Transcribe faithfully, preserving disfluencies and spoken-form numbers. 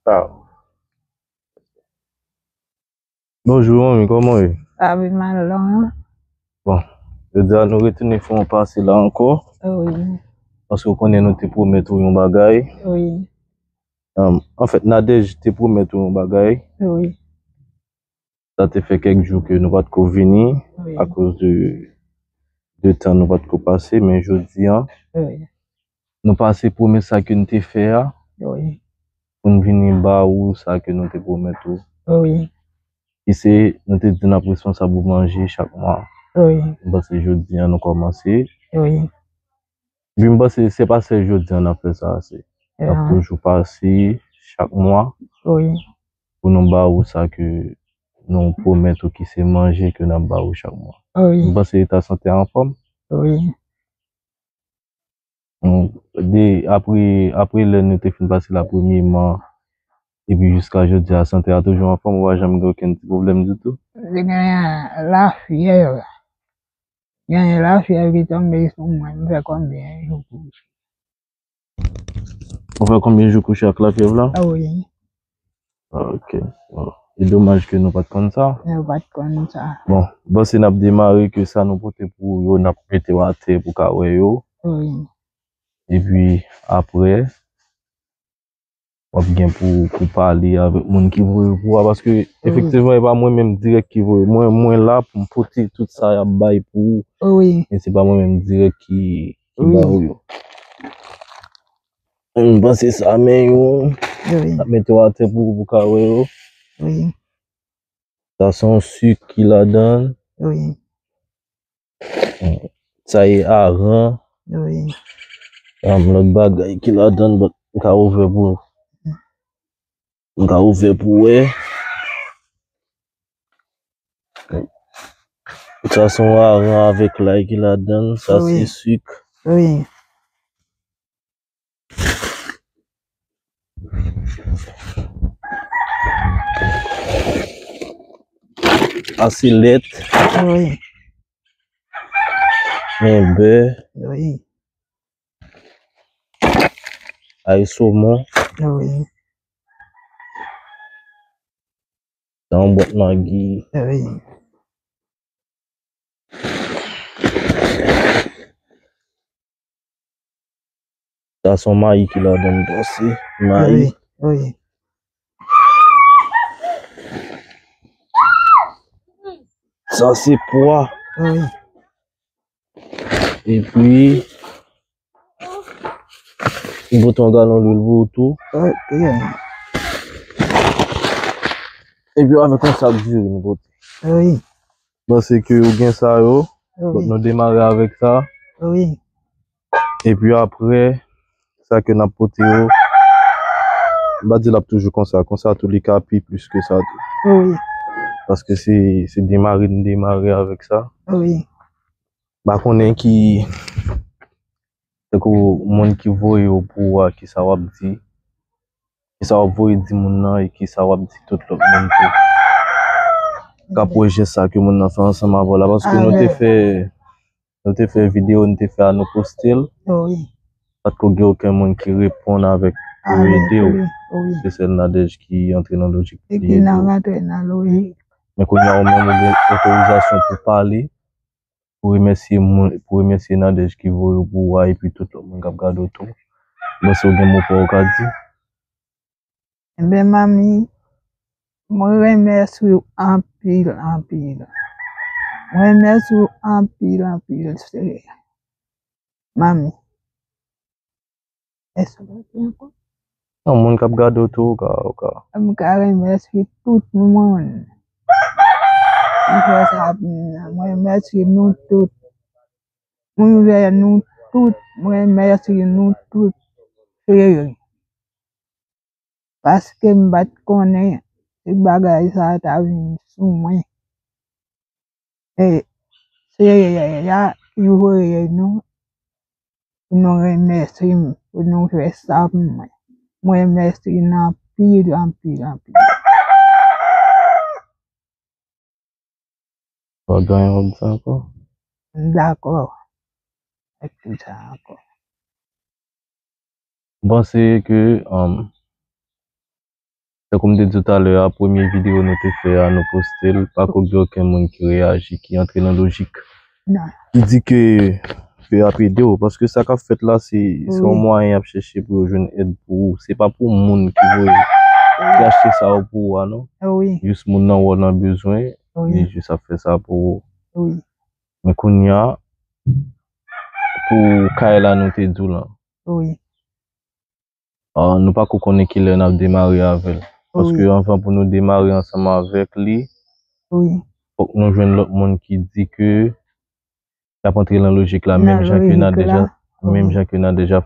Sa. Bonjou, manmi, kòman w ye? Sa pi mal non. Bon, jodi a nou retounen fè yon pase la ankò. Wi. Paske w konnen nou te pwomèt ou yon bagay. Wi. Anfèt, Nadège te pwomèt ou yon bagay. Wi. Sa te fè kèk jou ke nou pa t ko vini akoz de, de tan nou pa t ko pase, men jodi a, nou pase pwomès sa ke n te fè a pou n vini ba ou sa ke nou te pwomèt ou. Ki se, nou te di n ap responsab ou manje chak mwa. M panse jodi a nou kòmanse. Epi m panse se pa sèl jodi a n ap fè sa, se n ap toujou pase chak mwa pou nou ba ou sa ke nou pwomèt ou ki se manje ke n ap ba ou chak mwa. M panse eta sante a anfòm. De, apre, apre lè nou te fin pase la premyèman, epi jiska jodi a, sante a toujou anfòm, ou pa janm gen okenn ti pwoblèm ditou? Li genyen lafyèv. Genyen lafyèv ki tonbe sou mwen, m fè konbyen jou kouche. Ou fè konbyen jou kouche ak lafyèv la? Wi. Ok. Bon. E domaj ke nou pa t konn sa. Nou pa t konn sa. Bon, m panse n ap demare ke sa nou pote pou ou yo, n ap mete yo atè pou w ka wè yo. Wi. Epi apre, w ap gen pou, pou pale avèk moun ki voye pou ou a, paske efektivman, e pa mwen menm dirèk ki voye. Mwen, mwen la pou m pote tout sa y ap bay pou ou. Wi. Men se pa mwen menm dirèk ki, ki ba ou yo. M panse sa men yo. Wi. Ap mete yo atè pou, pou ka wè yo. Wi. Sa se yon sik ki ladan. Wi. Sa e aran. Wi. Yon lòt bagay ki ladan, but m ka ouvè pou, m ka ouvè pou wè. Sa se yon aran avèk lay ki ladan. Sa se sik. Wi. Sa se lèt. Wi. Men bè. Wi. Ay somon. Wi. Sa yon bwat magi. Wi. Sa se yon mayi ki ladan, m panse. Mayi. Wi, wi. Sa se pwa. Wi. Epi, m pote yon galon lwil pou ou tou. Ok. Epi avèk yon sak diri nou pote. Wi. M panse ke ou gen sa yo. Wi. Donk nou demare avèk sa. Wi. Epi apre, sa ke n ap pote yo, m pa di l ap toujou konsa. Konsa tou li ka pi plis ke sa tou. Wi. Paske se, se demare n demare avèk sa. Wi. M pa konnen ki, tankou moun ki voye yo pou ou a, kisa w ap di, kisa w ap voye di moun nan e kisa w ap di tout lòt moun tou k ap wè jès sa ke moun nan fè ansanm avè w la. Paske nou te fè, nou te fè videyo, nou te fè a, nou poste l. Wi. Pa t ko gen okenn moun ki reponn avèk pou ede w. Wi, wi. Se sèl Nadège ki antre nan lojik li ede w. Li nan rantre nan lojik. Men kounye a ou menm ou gen otorizasyon pou pale, pou remèsye moun, pou remèsye Nadège ki voye w pou ou a, epi tout lòt moun k ap gade w tou. Bon, si w gen mo pa w ka di. Enben, manmi, mwen remèsye w anpil, anpil. Mwen remèsye w anpil, anpil, se manmi. Èske w pa di ankò? Non, moun k ap gade w tou, ou ka, ou ka. M ka remèsye tout moun. M fè sa pou nou. Mwen remèsye nou tout. Mwen vle nou tout, mwen remèsye nou tout. Frè. Paske m pa t konnen si bagay sa a ta vin sou mwen. E se Yaya ki voye nou pou nou remèsye m, pou nou fè sa pou mwen. Mwen remèsye nou anpil, anpil, anpil. Ou pa gen anyen pou w di ankò? M dakò. Èk tout sa ankò. M panse ke, um, Tankou m te di w talè a, premye videyo nou te fè a, nou poste l, pako gen okenn moun ki reyaji, ki antre nan lojik. Non. Ki di ke fè ap ede w, paske sa k ap fèt la, se se yon Wi. Mwayen y ap chèche pou yo jwenn èd pou ou. Se pa pou moun ki voye, ki achte sa yo pou ou a, non. Wi. Jis moun nan wè w nan bezwen, Wi. li jis ap fè sa pou ou. Wi. Men kounye a, pou kay la nou te di w lan, Wi. ah, nou pako konnen kilè n ap demare avè l. Paske Wi. Anvan pou nou demare ansanm avèk li, Wi. Fòk nou jwenn lòt moun ki di ke y ap antre nan lojik la, Nan menm jan ke n a lojik deja, la. menm Wi. Jan ke n a deja